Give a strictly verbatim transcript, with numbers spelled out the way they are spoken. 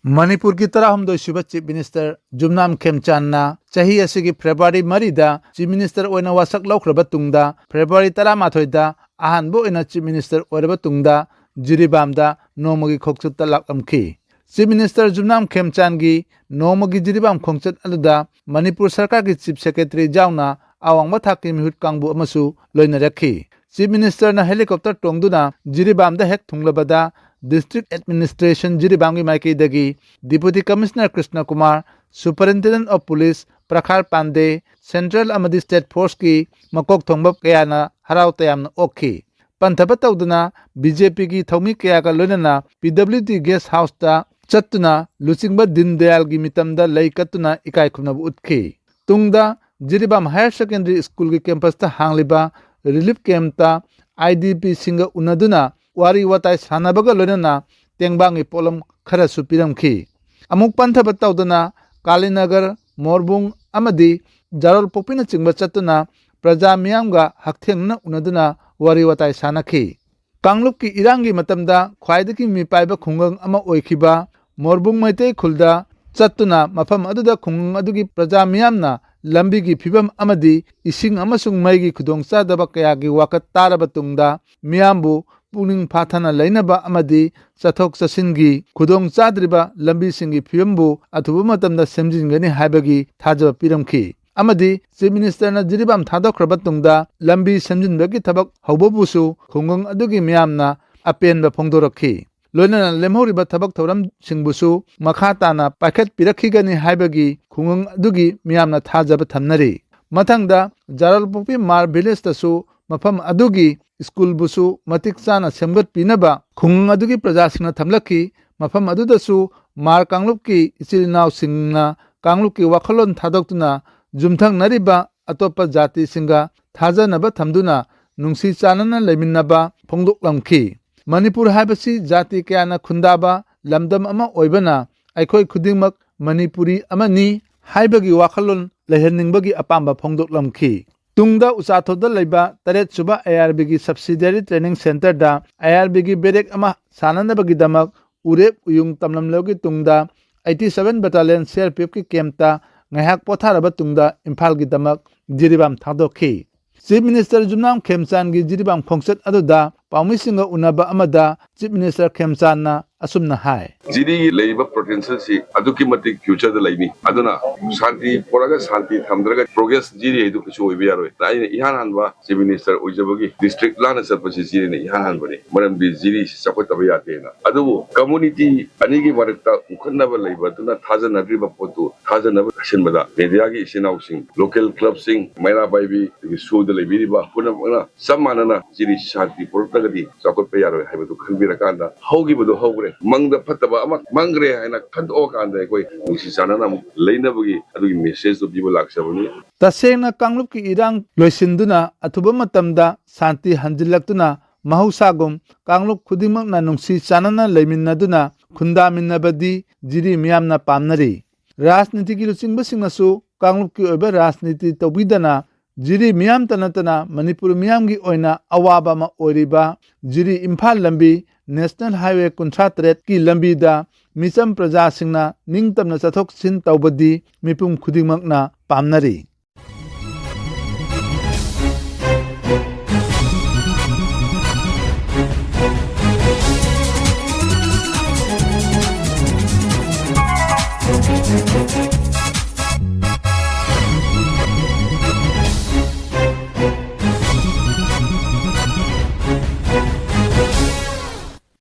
ꯃꯅꯤꯄꯨꯔꯒꯤ ꯇꯔꯥꯍꯨꯝꯗꯣꯏ ꯁꯨꯕ Chief Minister ꯖꯨꯝꯅꯥꯝ ꯈꯦꯝꯆꯥꯟꯅ ꯆꯍꯤ ꯑꯁꯤꯒꯤ February ꯃꯔꯤꯗ Chief Minister ꯑꯣꯏꯅ ꯋꯥꯁꯛ ꯂꯧꯈ꯭ꯔꯕ ꯇꯨꯡꯗ, February ꯇꯔꯥꯃꯥꯊꯣꯏꯗ ꯑꯍꯥꯟꯕ ꯑꯣꯏꯅ Chief Minister ꯑꯣꯏꯔꯕ ꯇꯨꯡꯗ ꯖꯤꯔꯤꯕꯥꯝꯗ ꯅꯣꯡꯃꯒꯤ ꯈꯣꯡꯆꯠꯇ ꯂꯥꯛꯂꯝꯈꯤ꯫ Chief Minister ꯖꯨꯝꯅꯥꯝ ꯈꯦꯝꯆꯥꯟꯒꯤ ꯅꯣꯡꯃꯒꯤ ꯖꯤꯔꯤꯕꯥꯝ ꯈꯣꯡꯆꯠ ꯑꯗꯨꯗ ꯃꯅꯤꯄꯨꯔ ꯁꯔꯀꯥꯔꯒꯤ Chief Secretary ꯌꯥꯎꯅ ꯑꯋꯥꯡꯕ ꯊꯥꯛꯀꯤ ꯃꯤꯍꯨꯠ ꯀꯥꯡꯕꯨ ꯑꯃꯁꯨ ꯂꯣꯏꯅꯔꯛꯈꯤ꯫ Chief Ministerꯅ helicopter ꯇꯣꯡꯗꯨꯅ ꯖꯤꯔꯤꯕꯥꯝꯗ ꯍꯦꯛ ꯊꯨꯡꯂꯕꯗ, District Administration ꯖꯤꯔꯤꯕꯥꯝꯒꯤ ꯃꯥꯏꯀꯩꯗꯒꯤ Deputy Commissioner Krishna Kumar, Superintendent of Police ꯄ꯭ꯔꯈꯥꯔ Pandey, Central ꯑꯃꯗꯤ State Forceꯀꯤ ꯃꯀꯣꯛ ꯊꯣꯡꯕ ꯀꯌꯥꯅ ꯍꯔꯥꯎ ꯇꯌꯥꯝꯅ ꯑꯣꯛꯈꯤ꯫ ꯄꯟꯊꯕ ꯇꯧꯗꯅ BJPꯒꯤ ꯊꯧꯃꯤ ꯀꯌꯥꯒ ꯂꯣꯏꯅꯅ PWD Guest Houseꯇ ꯆꯠꯇꯨꯅ ꯂꯨꯆꯤꯡꯕ ꯗꯤꯟ ꯗꯌꯥꯜꯒꯤ ꯃꯤꯇꯝꯗ ꯂꯩ ꯀꯠꯇꯨꯅ ꯏꯀꯥꯏ ꯈꯨꯝꯅꯕ ꯎꯠꯈꯤ꯫ ꯇꯨꯡꯗ ꯖꯤꯔꯤꯕꯥꯝ Higher Secondary Schoolꯒꯤ campusꯇ ꯍꯥꯡꯂꯤꯕ relief campꯇ IDPꯁꯤꯡꯒ ꯎꯅꯗꯨꯅ ꯋꯥꯔꯤ ꯋꯥꯇꯥꯏ ꯁꯥꯟꯅꯕꯒ ꯂꯣꯏꯅꯅ ꯇꯦꯡꯕꯥꯡꯒꯤ ꯄꯣꯠꯂꯝ ꯈꯔꯁꯨ ꯄꯤꯔꯝꯈꯤ꯫ ꯑꯃꯨꯛ ꯄꯟꯊꯕ ꯇꯧꯗꯅ ꯀꯥꯂꯤꯅꯒꯔ, ꯃꯣꯔꯕꯨꯡ ꯑꯃꯗꯤ ꯖꯥꯔꯣꯜꯄꯣꯛꯄꯤꯅꯆꯤꯡꯕ ꯆꯠꯇꯨꯅ ꯄ꯭ꯔꯖꯥ ꯃꯤꯌꯥꯝꯒ ꯍꯛꯊꯦꯡꯅꯅ ꯎꯅꯗꯨꯅ ꯋꯥꯔꯤ ꯋꯥꯇꯥꯏ ꯁꯥꯟꯅꯈꯤ꯫ ꯀꯥꯡꯂꯨꯞꯀꯤ ꯏꯔꯥꯡꯒꯤ ꯃꯇꯝꯗ ꯈ꯭ꯋꯥꯏꯗꯒꯤ ꯃꯤꯄꯥꯏꯕ ꯈꯨꯡꯒꯪ ꯑꯃ ꯑꯣꯏꯈꯤꯕ ꯃꯣꯔꯕꯨꯡ ꯃꯩꯇꯩ ꯈꯨꯜꯗ ꯆꯠꯇꯨꯅ ꯃꯐꯝ ꯑꯗꯨꯗ ꯈꯨꯡꯒꯪ ꯑꯗꯨꯒꯤ ꯄ꯭ꯔꯖꯥ ꯃꯤꯌꯥꯝꯅ ꯂꯝꯕꯤꯒꯤ ꯐꯤꯕꯝ ꯑꯃꯗꯤ ꯏꯁꯤꯡ ꯑꯃꯁꯨꯡ ꯃꯩꯒꯤ ꯈꯨꯗꯣꯡꯆꯥꯗꯕ ꯀꯌꯥꯒꯤ ꯋꯥꯀꯠ ꯇꯥꯔꯕ ꯇꯨꯡꯗ ꯃꯤꯌꯥꯝꯕꯨ ꯄꯨꯛꯅꯤꯡ ꯐꯥꯊꯅ ꯂꯩꯅꯕ ꯑꯃꯗꯤ ꯆꯠꯊꯣꯛ ꯆꯠꯁꯤꯟꯒꯤ ꯈꯨꯗꯣꯡꯆꯥꯗ꯭ꯔꯤꯕ ꯂꯝꯕꯤꯁꯤꯡꯒꯤ ꯐꯤꯕꯝꯕꯨ ꯑꯊꯨꯕ ꯃꯇꯝꯗ ꯁꯦꯝꯖꯤꯟꯒꯅꯤ ꯍꯥꯏꯕꯒꯤ ꯊꯥꯖꯕ ꯄꯤꯔꯝꯈꯤ꯫ ꯑꯃꯗꯤ Chief Ministerꯅ ꯖꯤꯔꯤꯕꯥꯝ ꯊꯥꯗꯣꯛꯈ꯭ꯔꯕ ꯇꯨꯡꯗ ꯂꯝꯕꯤ ꯁꯦꯝꯖꯤꯟꯕꯒꯤ ꯊꯕꯛ ꯍꯧꯕꯕꯨꯁꯨ ꯈꯨꯡꯒꯪ ꯑꯗꯨꯒꯤ ꯃꯤꯌꯥꯝꯅ ꯑꯄꯦꯟꯕ ꯐꯣꯡꯗꯣꯔꯛꯈꯤ꯫ ꯂꯣꯏꯅꯅ ꯂꯦꯝꯍꯧꯔꯤꯕ ꯊꯕꯛ ꯊꯧꯔꯝꯁꯤꯡꯕꯨꯁꯨ ꯃꯈꯥ ꯇꯥꯅ ꯄꯥꯏꯈꯠꯄꯤꯔꯛꯈꯤꯒꯅꯤ ꯍꯥꯏꯕꯒꯤ ꯈꯨꯡꯒꯪ ꯑꯗꯨꯒꯤ ꯃꯤꯌꯥꯝꯅ ꯊꯥꯖꯕ ꯊꯝꯅꯔꯤ꯫ ꯃꯊꯪꯗ ꯖꯥꯔꯣꯜꯄꯣꯛꯄꯤ ꯃꯥꯔ villageꯇꯁꯨ ꯃꯐꯝ ꯑꯗꯨꯒꯤ ꯁ꯭ꯀꯨꯜꯕꯨꯁꯨ ꯃꯇꯤꯛ ꯆꯥꯅ ꯁꯦꯝꯒꯠꯄꯤꯅꯕ ꯈꯨꯡꯒꯪ ꯑꯗꯨꯒꯤ ꯄ꯭ꯔꯖꯥꯁꯤꯡꯅ ꯊꯝꯂꯛꯈꯤ꯫ ꯃꯐꯝ ꯑꯗꯨꯗꯁꯨ ꯃꯥꯔ ꯀꯥꯡꯂꯨꯞꯀꯤ ꯏꯆꯤꯜ ꯏꯅꯥꯎꯁꯤꯡꯅ ꯀꯥꯡꯂꯨꯞꯀꯤ ꯋꯥꯈꯜꯂꯣꯟ ꯊꯥꯗꯣꯛꯇꯨꯅ ꯌꯨꯝꯊꯪꯅꯔꯤꯕ ꯑꯇꯣꯞꯄ ꯖꯥꯇꯤꯁꯤꯡꯒ ꯊꯥꯖꯅꯕ ꯊꯝꯗꯨꯅ ꯅꯨꯡꯁꯤ ꯆꯥꯟꯅꯅ ꯂꯩꯃꯤꯟꯅꯕ ꯐꯣꯡꯗꯣꯛꯂꯝꯈꯤ꯫ ꯃꯅꯤꯄꯨꯔ ꯍꯥꯏꯕꯁꯤ ꯖꯥꯇꯤ ꯀꯌꯥꯅ ꯈꯨꯟꯗꯥꯕ ꯂꯝꯗꯝ ꯑꯃ ꯑꯣꯏꯕꯅ ꯑꯩꯈꯣꯏ ꯈꯨꯗꯤꯡꯃꯛ ꯃꯅꯤꯄꯨꯔꯤ ꯑꯃꯅꯤ ꯍꯥꯏꯕꯒꯤ ꯋꯥꯈꯜꯂꯣꯟ ꯂꯩꯍꯟꯅꯤꯡꯕꯒꯤ ꯑꯄꯥꯝꯕ ꯐꯣꯡꯗꯣꯛꯂꯝꯈꯤ꯫ ꯇꯨꯡꯗ ꯎꯆꯥꯊꯧꯗ ꯂꯩꯕ ꯇꯔꯦꯠ ꯁꯨꯕ IRBꯒꯤ subsidiary training centreꯗ IRBꯒꯤ barrack ꯑꯃ ꯁꯥꯅꯅꯕꯒꯤꯗꯃꯛ ꯎꯔꯦꯞ ꯎꯌꯨꯡ ꯇꯝꯂꯝꯂꯕꯒꯤ ꯇꯨꯡꯗ eighty seven Battalion C R P F ꯀꯤ campꯇ ꯉꯥꯏꯍꯥꯛ ꯄꯣꯊꯥꯔꯕ ꯇꯨꯡꯗ ꯏꯝꯐꯥꯜꯒꯤꯗꯃꯛ ꯖꯤꯔꯤꯕꯥꯝ ꯊꯥꯗꯣꯛꯈꯤ꯫ Chief Minister ꯌꯨꯝꯅꯥꯝ ꯈꯦꯝꯆꯥꯟꯒꯤ ꯖꯤꯔꯤꯕꯥꯝ ꯈꯣꯡꯆꯠ ꯑꯗꯨꯗ ꯄꯥꯎꯃꯤꯁꯤꯡꯒ ꯎꯅꯕ ꯑꯃꯗ Chief Minister ꯈꯦꯝꯆꯥꯟꯅ ꯑꯁꯨꯝꯅ ꯍꯥꯏ꯫ ꯖꯤꯔꯤꯒꯤ ꯂꯩꯔꯤꯕ potentialꯁꯤ ꯑꯗꯨꯛꯀꯤ ꯃꯇꯤꯛ futureꯗ ꯂꯩꯅꯤ꯫ ꯑꯗꯨꯅ ꯁꯥꯟꯇꯤ ꯄꯨꯔꯒ ꯁꯥꯟꯇꯤ ꯊꯝꯗ꯭ꯔꯒ progress ꯖꯤꯔꯤ ꯍꯥꯏꯗꯨ ꯀꯩꯁꯨ ꯑꯣꯏꯕ ꯌꯥꯔꯣꯏ꯫ ꯑꯩꯅ ꯏꯍꯥꯟ ꯍꯥꯟꯕ Chief Minister ꯑꯣꯏꯖꯕꯒꯤ district ꯂꯥꯟꯅ ꯆꯠꯄꯁꯤ ꯖꯤꯔꯤꯅ ꯏꯍꯥꯟ ꯍꯥꯟꯕꯅꯤ꯫ ꯃꯔꯝꯗꯤ ꯖꯤꯔꯤꯁꯤ ꯆꯥꯎꯈꯠꯇꯕ ꯌꯥꯗꯦꯅ꯫ ꯑꯗꯨꯕꯨ community ꯑꯅꯤꯒꯤ ꯃꯔꯛꯇ ꯎꯈꯠꯅꯕ ꯂꯩꯕ ꯑꯗꯨꯅ ꯊꯥꯖꯅꯗ꯭ꯔꯤꯕ ꯄꯣꯠꯇꯨ ꯊꯥꯖꯅꯕ ꯁꯤꯟꯕꯗ mediaꯒꯤ ꯏꯆꯤꯟ ꯏꯅꯥꯎꯁꯤꯡ, local clubꯁꯤꯡ, ꯃꯩꯔꯥ ꯄꯥꯏꯕꯤ, ꯑꯗꯒꯤ ꯁꯨꯗ ꯂꯩꯕꯤꯔꯤꯕ ꯄꯨꯝꯅꯃꯛꯅ ꯆꯞ ꯃꯥꯟꯅꯅ ꯖꯤꯔꯤ ꯁꯥꯟꯇꯤ ꯄꯨꯔꯛꯇ꯭ꯔꯒꯗꯤ ꯆꯥꯎꯈꯠꯄ ꯌꯥꯔꯣꯏ ꯍꯥꯏꯕꯗꯨ ꯈꯟꯕꯤꯔꯀꯥꯟꯗ ꯍꯧꯈꯤꯕꯗꯣ ꯍꯧꯈ꯭ꯔꯦ, ꯃꯪꯗ ꯐꯠꯇꯕ ꯑꯃ ꯃꯪꯈ꯭ꯔꯦ ꯍꯥꯏꯅ ꯈꯟꯗꯣꯛꯑꯀꯥꯟꯗ ꯑꯩꯈꯣꯏ ꯅꯨꯡꯁꯤ ꯆꯥꯟꯅꯅ ꯑꯃꯨꯛ ꯂꯩꯅꯕꯒꯤ ꯑꯗꯨꯒꯤ messageꯇꯨ ꯄꯤꯕ ꯂꯥꯛꯆꯕꯅꯤ꯫ ꯇꯁꯦꯡꯅ ꯀꯥꯡꯂꯨꯞꯀꯤ ꯏꯔꯥꯡ ꯂꯣꯏꯁꯤꯟꯗꯨꯅ ꯑꯊꯨꯕ ꯃꯇꯝꯗ ꯁꯥꯟꯇꯤ ꯍꯟꯖꯤꯜꯂꯛꯇꯨꯅ ꯃꯍꯧꯁꯥꯒꯨꯝ ꯀꯥꯡꯂꯨꯞ ꯈꯨꯗꯤꯡꯃꯛꯅ ꯅꯨꯡꯁꯤ ꯆꯥꯟꯅꯅ ꯂꯩꯃꯤꯟꯅꯗꯨꯅ ꯈꯨꯟꯗꯥꯃꯤꯟꯅꯕꯗꯤ ꯖꯤꯔꯤ ꯃꯤꯌꯥꯝꯅ ꯄꯥꯝꯅꯔꯤ꯫ ꯔꯥꯖꯅꯤꯇꯤꯒꯤ ꯂꯨꯆꯤꯡꯕꯁꯤꯡꯅꯁꯨ ꯀꯥꯡꯂꯨꯞꯀꯤ ꯑꯣꯏꯕ ꯔꯥꯖꯅꯤꯇꯤ ꯇꯧꯕꯤꯗꯅ ꯖꯤꯔꯤ ꯃꯤꯌꯥꯝꯇ ꯅꯠꯇꯅ ꯃꯅꯤꯄꯨꯔ ꯃꯤꯌꯥꯝꯒꯤ ꯑꯣꯏꯅ ꯑꯋꯥꯕ ꯑꯃ ꯑꯣꯏꯔꯤꯕ ꯖꯤꯔꯤ ꯏꯝꯐꯥꯜ ꯂꯝꯕꯤ National Highway ꯀꯨꯟꯊ꯭ꯔꯥ ꯇꯔꯦꯠꯀꯤ ꯂꯝꯕꯤꯗ ꯃꯤꯆꯝ ꯄ꯭ꯔꯖꯥꯁꯤꯡꯅ ꯅꯤꯡꯇꯝꯅ ꯆꯠꯊꯣꯛ ꯆꯠꯁꯤꯟ ꯇꯧꯕꯗꯤ ꯃꯤꯄꯨꯝ ꯈꯨꯗꯤꯡꯃꯛꯅ ꯄꯥꯝꯅꯔꯤ꯫